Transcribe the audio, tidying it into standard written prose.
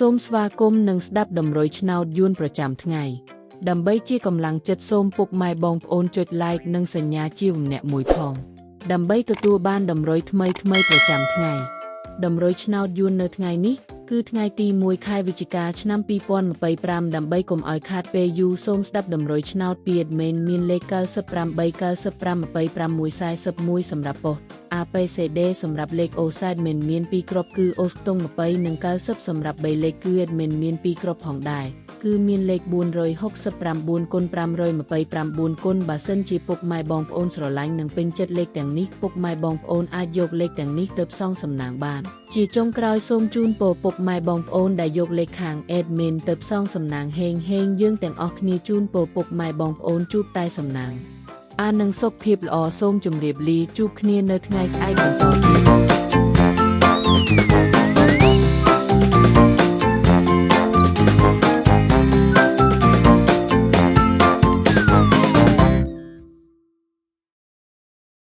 សូមស្វាគមន៍និងស្ដាប់តម្រុយឆ្នោតយួនប្រចាំថ្ងៃ ដើម្បីជាកម្លាំងចិត្តសូមពុកម៉ែបងប្អូនចុច Like និងសញ្ញាជាវម្នាក់មួយផង ដើម្បីទទួលបានតម្រុយថ្មីៗប្រចាំថ្ងៃ តម្រុយឆ្នោតយួននៅថ្ងៃនេះ គឺថ្ងៃទី1ខែវិច្ឆិកាឆ្នាំ2025ដើម្បីកុំឲ្យខាតពេលយូរសូមស្ដាប់តម្រុយឆ្នោតពី admin មានលេខ98 95 26 41សម្រាប់ប៉ុស្តិ៍ APCD សម្រាប់លេខ OZ មិនមាន2គ្រាប់គឺអូស្តុង20និង90សម្រាប់3លេខគឺ admin មាន2គ្រាប់ផងដែរគឺមានលេខ469គុណ529គុណបើសិនជាពុកម៉ែបងប្អូនស្រឡាញ់និងពេញចិត្តលេខទាំងនេះពុកម៉ែបងប្អូនអាចយកលេខទាំងនេះទៅផ្សងសំណាងបាន ជាចុងក្រោយសូមជូនពរពុកម៉ែបងប្អូនដែលយកលេខខាង admin ទៅផ្សងសំណាងហេងហេងយើងទាំងអស់គ្នាជូនពរពុកម៉ែបងប្អូនជួបតែសំណាងអានឹងសុខភាពល្អសូមជម្រាបលាជួបគ្នានៅថ្ងៃស្អែកបន្តទៀត។